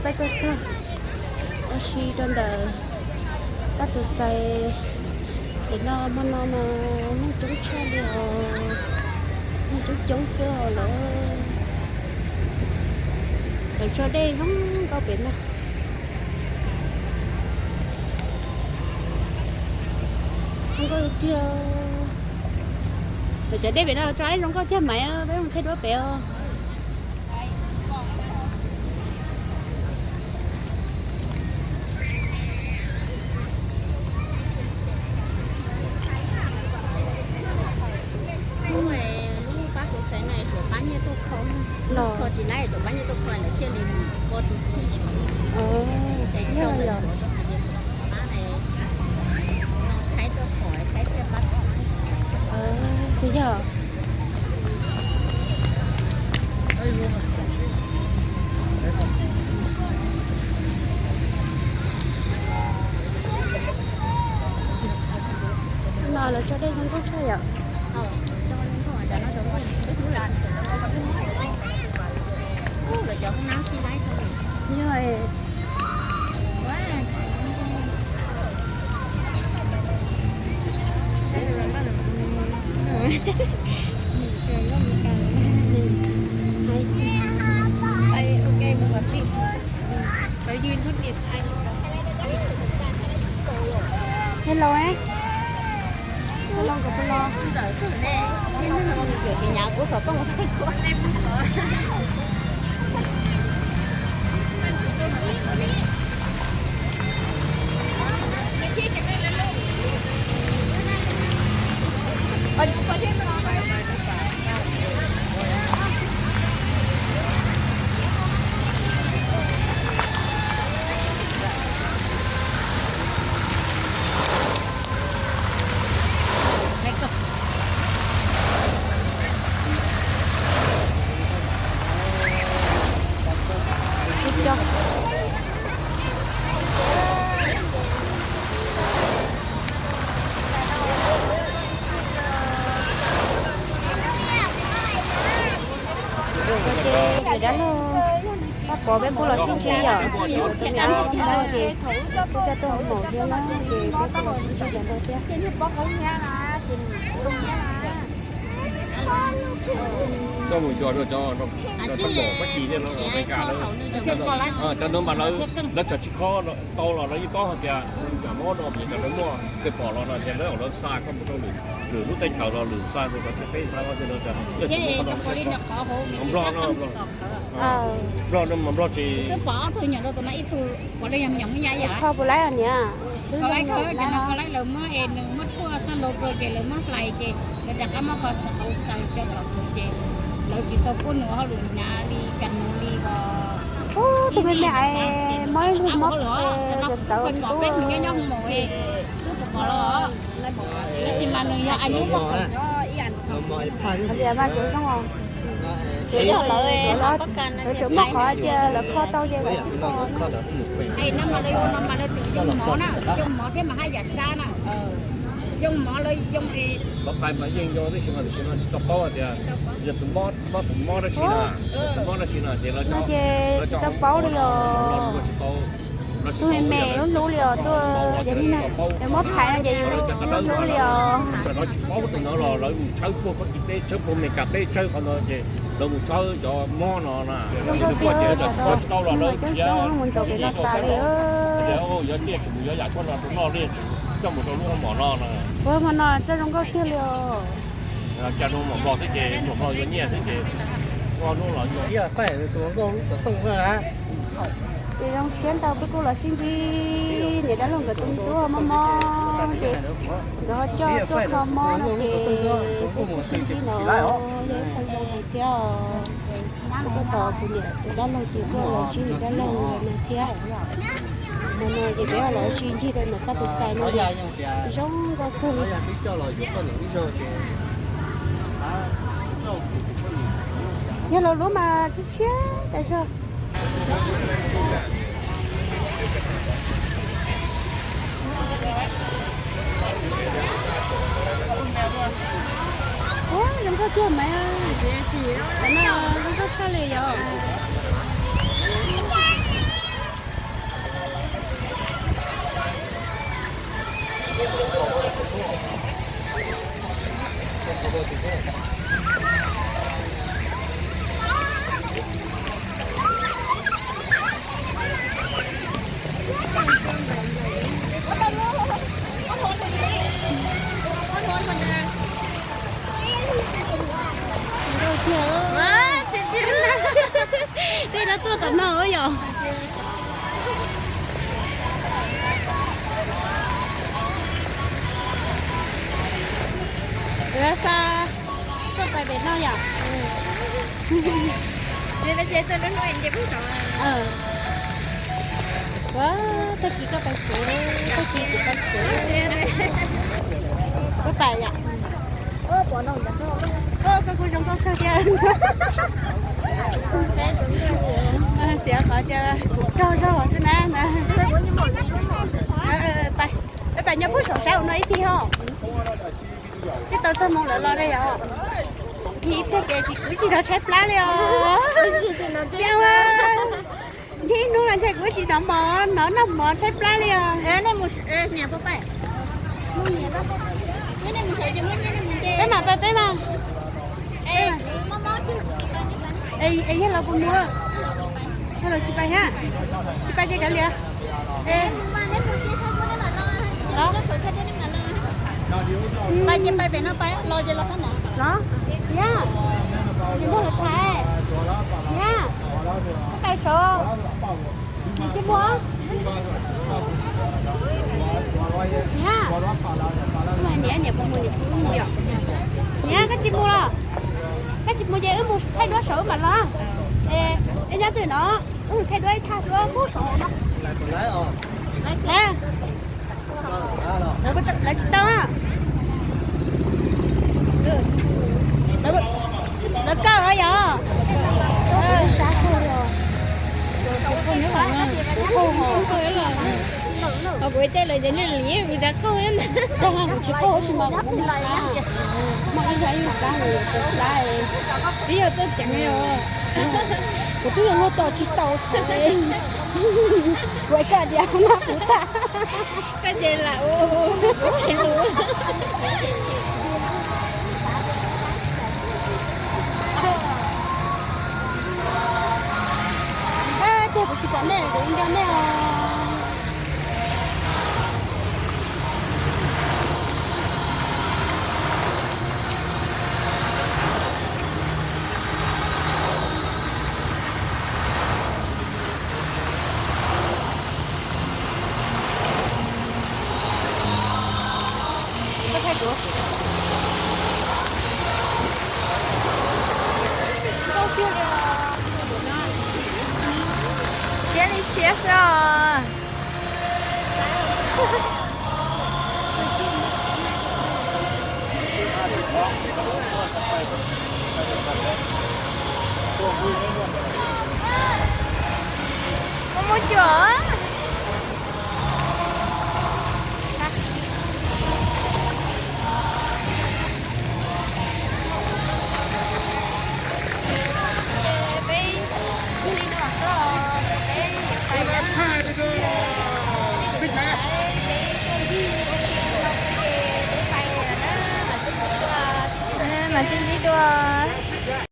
Peb tuaj txog ua si rau ntawm pab tus xais. Ces no hmo no mas neeg coob tshaj li os, neeg coob coob xwb os lawm. Lawv tso dej zoo nkauj pem no. Zoo nkauj tiag. Lawv cov dej pem no tso dej zoo nkauj tiag mas peb mus thaij duab pem os. Lub, lub pab tus xaiv no suav pab nyiaj tuaj kho, kho tsis laib suav pab nyiaj tuaj kho lawv thiaj li mus ua tus chij suav. Yog yog. Yog. No lawv tso dej zoo nkauj tshaj yom. Yog. Hello, hello, hello. Ces niam dab laug, koj pom peb kuj los sib ntsib yom, tus niam tus txiv ces kuj coj tuaj hauv maum thiab na, ces peb kuj los sib ntsib cov no thiab. Koj mus xyuas rau cov, rau cov maum Fab Kis thiab no, Amelikas lawv, cov no mas lawv, lawv tseem tsis khob tau los lawv yeej paub hais tias yam mob no vim yog lawv muaj kev pom los no ces lawv, lawv xa koj mus rau lwm, lwm lub teb chaws los lwm xa rau cov teb xa los thiaj li, Nplog no, Nplog no mas Nplog tsis, kho puas laib niam, kho laib lawv muab es nws muab tshuaj xab laug rau ces lawv muab hlais ces lawv rov qab muab qhov xaus hauv xaws coj los khaws ces lawv tsis tau pub nws hauj lwm hnav li kas nus li os. Tus me me es mob ib lub mob txawv txawv li tub. Twb pom pom los, tab sis mas nws yog a nyuj muaj qhov, qhov tias mas cov zoo os. Ces yog lawv, lawv tseem muaj qhov tias lawv kho tau ces lawv tsis kho. Es no mas lawv, no mas lawv tseem yoo mov na, yoo mov thiab mas haj yam sab na. Yoo mov lawv yoo es, pov qais mas yeej yog, tab sis mas tam sim no tsis tau paub hais tias yog tus mob, mob tus mob dab tsi na, tus mob dab tsi na ces lawv, no ces tsis tau paub li os. Tus me me hlub hlub li os, tuaj yog li na, yog muab phais no ces yus hlub hlub li os. Tam no tsis paub tus no los lawv mus tshawb puag Fab Kis teb, tshawb puag Amelikas teb, tshawb qhov no ces lawv mus tshawb cov mob no na. Zoo nkauj tiag, tsis tau los lawv cov mus ntsaum pem no tas li. Yog tiaj tsis mus yuav yam tshuaj no rau noj li, coj mus rau lub hoob mom no na. Ua hmo no txawj zoo nkauj tiag li os. Cas rau hoob mom Nplog xwb ces hoob mom Nplog yuav nyiaj xwb ces ua hnub los yuav. Ces zoo siab ntau peb kuj los sib ntsib niam dab laug nkawd tus me tub mob mob ces nkawd ho coj tuaj kho mob no ces peb kuj sib ntsib no, yog ib qho zoo hais tias os. Tuaj tos kuv niam tus dab laug ces tuaj los ntsib niam dab laug no thiab. Hmo no ces peb ho los sib ntsib rau ntawm Fab tus xais no ces zoo nkauj kawg li. Yog lawv lub mas tshiab tshiab tas zog. Ua zoo nkauj tiag mas, cov no zoo nkauj tshaj li yom. Xa, koj pais pem no yom? Ua, tag kis koj pais tsev, tag kis kuv pais tsev. Koj pais yom? Koj kuj zoo nkauj kawg thiab. Xiav qhov tias kuv rog zog xwb na. Pais, pais nyob pub saum sab no ib pliag os. Twb tau txog moo lawv los da yom. Ib pliag ces kuv tsis hnov tshaib plab li os. Ncig hnub los ntshe kuv tsis hnov mov, hnov noj mov tshaib plab li os. Peb mam pais peb mas. Es yog los kuv mus, yog los tsis pais thiab, tsis pais ces kav liam. Pais ces pais pem no, pais los ces los sab nraud. Los, yog, tsis muaj lawv thaiv, yog, pais saud, nws tsis muaj. Niam, niam puas mus, niam puas mus yom? Niam, koj tsis mus los? Koj tsis mus ces wb mus thaij duab saud wb mam los. Es nyob twg no, wb mus thaij duab ib thaj duab pub saud no. Lawv tsis tau. Lawv kawg yog. Kuv ib txhia lawv cov niag lim vim tas qaug na. Kuv tsis qaug tab sis mas kuv muaj ib zaj ib zaj tus plab, twb yog txoj ceev os. Kuv twb yog luag tos tsis tau thaum kuv ua koj diam no kuv tag. Koj ces lam ua hais lus. Tiag kuv tsis pom nej, kuv nco nej os. Siab li tshiab xwb os. Muaj muaj cuam. Mam sib ntsib dua.